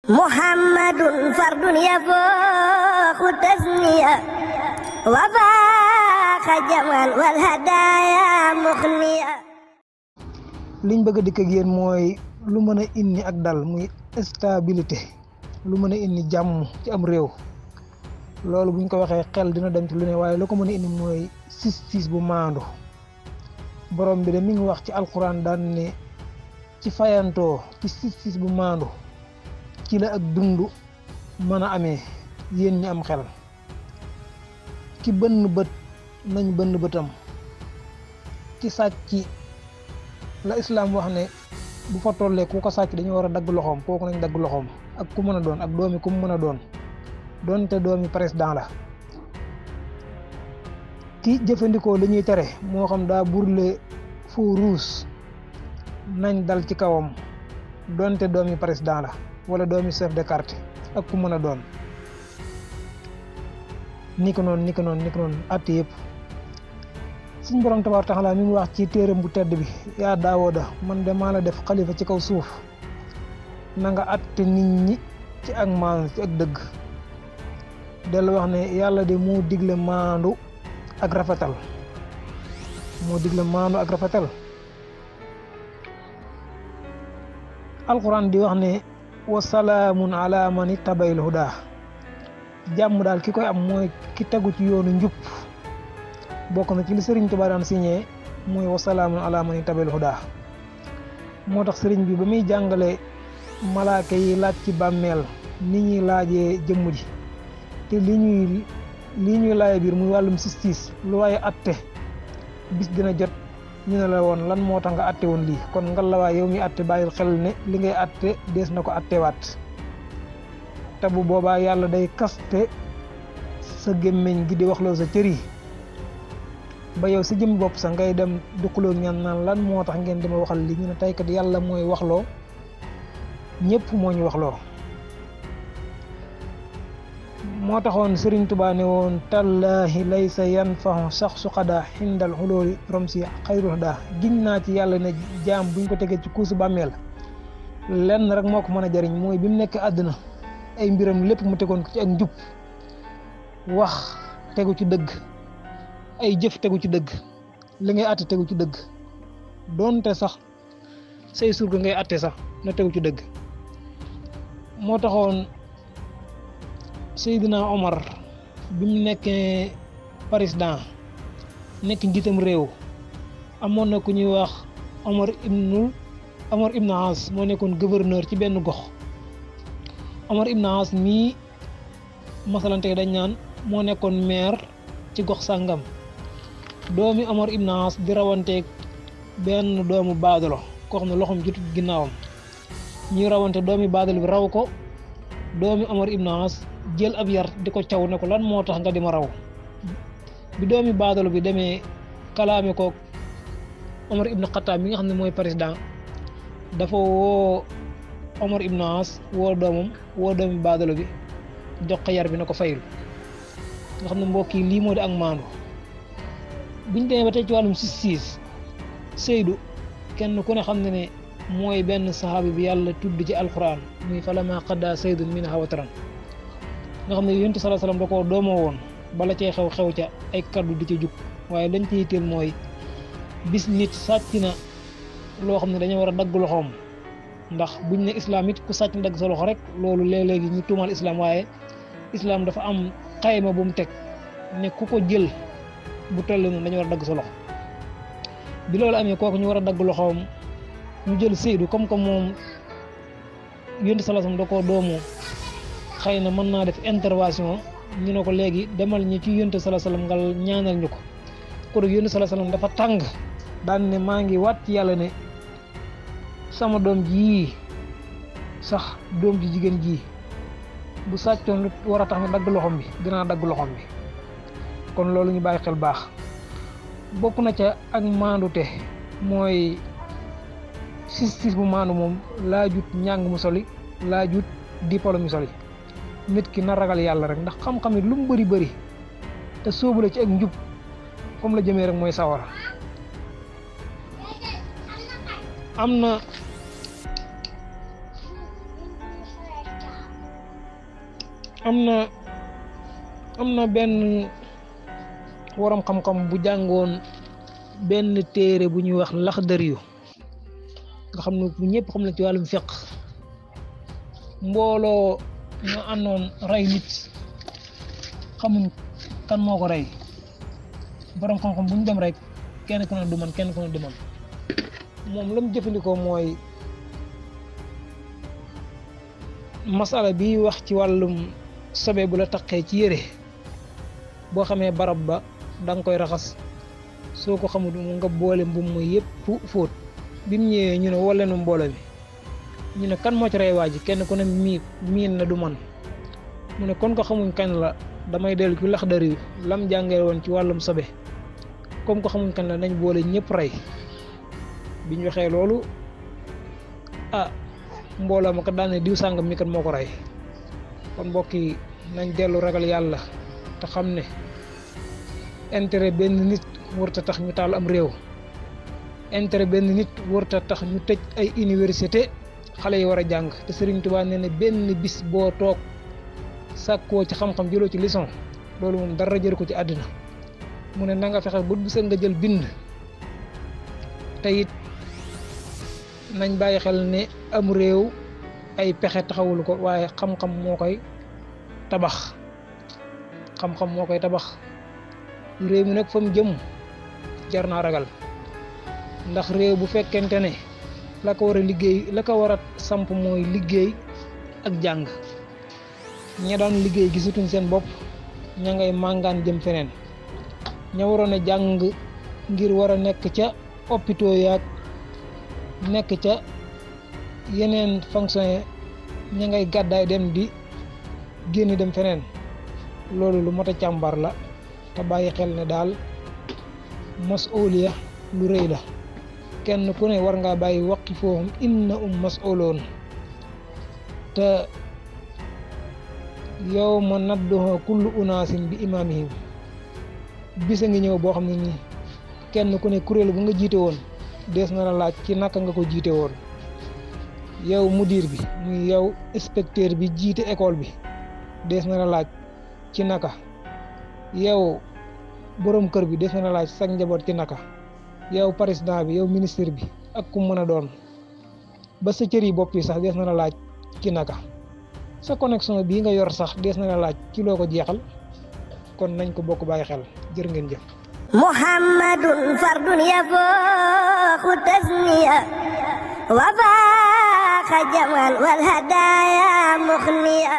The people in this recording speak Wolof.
Muhammadun fardun yafooqu tasniya wa faaqa jaman wal hadaaya muxniya. liñ bëgg a dikk ak yéen mooy lu mën a indi ak dal muy stabilité, lu mën a indi jàmm ci am réew. loolu buñ ko waxee xel dina dem ci lu ne, waaye lu ko mën a indi mooy justice bu maandu. borom bi de mi ngi wax ci alquran daan ne ci fayantoo ci justice bu maandu ci la ak dund mën a amee. yéen ñi am xel, ki bënn bët nañ bënn bëtam. ci sàcc la islaam wax ne bu fa tollee ku ko sàcc dañu war a dagg loxoom, kooku nañ dagg loxoom ak ku mën a doon, ak doomi ku mu mën a doon, doonte doomi président la. ki jëfandikoo li ñuy tere moo xam daa brûler feu rouge nañ dal ci kawam, doonte doomi président la wala doomi chef de quartier ak ku mën a doon. ni ko noonu àtte yëpp suñ borom tabaaraka taala mi mu wax ci téeram bu tedd bi, yaa Daawuda man de maa la def xalifa ci kaw suuf, na nga àtte nit ñi ci ak maandu, ci ak dëgg. dellu wax ne yàlla de moo digle maandu ak rafetal, alquran di wax ne wa salaamun ala man ittabayal huda. jàmm daal ki koy am mooy ki tegu ci yoonu njub. bokk na ci li sëriñ Tuubaa daan signé mooy wa salaamun ala man ittabayal huda. moo tax sëriñ bi ba muy jàngale malaaka yi laaj ci bàmmeel ni ñuy laajee jëmm ji, te lii ñuy laaye biir muy wàllum justice, lu waaye atte bis dina jot ñu ne la woon lan moo tax nga atte woon lii. kon nga la waay yow mi atte bàyyil xel ne li ngay atte dees na ko attewaat. te bu boobaa yàlla day kaste sa gémmiñ gi di waxloo sa cër yi, ba yow si jëm bopp sax ngay dem di xuloo ñaan naan lan moo tax ngeen dima waxal li. ñu ne tey kat yàlla mooy waxloo, ñëpp moo ñu waxloo. moo taxoon Sëriñ Tuubaa ne woon tallaahi laysa yanfahu sax suqadaa xindal xulooli romsi xayru daa. giñ naa ci yàlla ne jaam buñ ko tegee ci kuusu bàmmeel lenn rek moo ko mën a jariñ, mooy bi mu nekk àddina ay mbiram lépp mu tegoon ko ci ak njub, wax tegu ci dëgg, ay jëf tegu ci dëgg, li ngay àtte tegu ci dëgg, doonte sax say surga ngay àtte sax na tegu ci dëgg. moo taxoon Seydina Omar bi mu nekkee président nekk njiitam réew, amoon na ku ñuy wax Omar ibn As moo nekkoon gouverneur ci benn gox. Omar ibn As mii masalante dañ naan moo nekkoon maire ci gox sàngam. doomi Omar ibn As di rawanteeg benn doomu baadolo koo xam ne loxoom jotut ginnaawam, ñuy rawante doomi baadolo bi raw ko. doomi Omar ibn As jël ab yar di ko caw ne ko lan moo tax nga di ma raw. bi doomi baadolo bi demee kalaame ko Omar ibn Khattab mi nga xam ne mooy président, dafa woo Omar ibn As woo doomam woo doomi baadolo bi jox ko yar bi na ko fayul. nga xam ne mbokk yi lii moo di ak maandu. biñ demee ba tey ci wàllum justice, Seydou kenn ku ne xam ne ne mooy benn saxaabi bi yàlla tudd ci alquran muy falammaa qadaa Zaydun minhaa wataran. nga xam ne Yonent bi sallallahu alayhi wasallam da koo doomoo woon bala cee xew ca ay kaddu di ci jug, waaye lañ ci yitteel mooy bis nit sàcc na loo xam ne dañoo war a dagg loxoom. ndax buñ ne islam it ku sàcc na dagg sa loxo rek loolu léeg-léegi ñu tuumal islam, waaye islam dafa am xayma bu mu teg ne ku ko jël bu toll noonu dañu war a dagg sa loxo. bi loolu amee kooku ñu war a dagg loxoom, ñu jël Seydou comme moom Yonent sallallahu alayhi wasallam da koo doomoo, xëy na mën naa def intervention. ñu ne ko léegi demal ñi ci Yonent sallallahu alayhi wasallam nga ñaanal ñu ko. kon Yonent sallallahu alayhi wasallam dafa tàng daan ne maa ngi waat ci yàlla ne sama doom ji sax doom ji jigéen ji bu sàccoon lu war a tax nga dagg loxoom bi dinaa dagg loxoom bi. kon loolu ñu bàyyi xel baax. bokk na ca ak maandute mooy justice bu maandu moom laajut njàng mu soli, laajut diplôme mu soli. nit ki na ragal yàlla rek, ndax xam-xam it lu mu bëri te sóobu la ci ak njub comme la jëmee rek mooy sawara. am na benn waram xam-xam bu jàngoon benn téere bu ñuy wax Laxdariyu nga xam ne bu ñëpp xam ne ci wàllum fiqh mbooloo ñu àndoon rey nit xamuñ kan moo ko rey borom xam-xam bu ñu dem rek kenn ku ne du man kenn ku ne du man moom la mu jëfandikoo mooy masala bi wax ci wàllum sobe bu la taqee ci yére boo xamee barab ba da nga koy raxas soo ko xamul mu nga boole mbum mooy yëpp fóot bi mu ñëwee ñu ne wallenu mboolo bi ñu ne kan moo ci rey waa ji kenn ku ne miin na du man mu ne kon ko xamuñ kañ la damay dellu ci Laxdari lam jàngee woon ci wàllum sobe comme ko xamuñ kañ la nañ boole ñëpp rey biñ waxee loolu mbooloo ma kat daal ne diw sàngam mi kat moo ko rey kon mbokk yi nañ dellu ragal yàlla te xam ne intérêt benn nit warta tax ñu taal am réew intérêt benn nit warta tax ñu tëj ay université xale yi war a jàng te Serigne Touba nee na benn bis boo toog sàkkoo ci xam-xam jëloo ci leçon loolu moom dara jël ko ci àddina mu ne na nga fexe bu bisa nga jël bind te it nañ bàyyi xel ne am réew ay pexe taxawul ko waaye xam-xam moo koy tabax xam-xam moo koy tabax réew mi nag fa mu jëm jar naa ragal ndax réew bu fekkente ne la ko war a liggéey la ko war a samp mooy liggéey ak jàng ña daan liggéey gisatuñ seen bopp ña ngay màngaan jëm feneen ña waroon a jàng ngir war a nekk ca hôpitaux yaag nekk ca yeneen fonction ña ngay gàddaay dem di génn dem feneen loolu lu mot a càmbar la te bàyyi xel ne daal masuuliya lu rëy la kenn ku ne war ngaa bàyyi waqi foohum innahum mas'uloon te yawma nadduhu kullu unaasin bi imaamihim bisa ngi ñëw boo xam ne nii kenn ku ne kuréel bu nga jiite woon dees na la laaj ci naka nga ko jiite woon yow mudir bi muy yow inspecteur bi jiite école bi dees na la laaj ci naka yow borom kër bi dees na la laaj sax njaboot ci naka yow président bi yow ministre bi ak ku mën a doon ba sa cër yi bopp yi sax dees na la laaj ci naka sa connexion bii nga yor sax dees na la laaj ci loo ko jeexal kon nañ ko bokk bàyyi xel jërë ngeen jëf muhammadun fardun yafooxu tasniya wa faaxa jamal wal hadaaya muxniya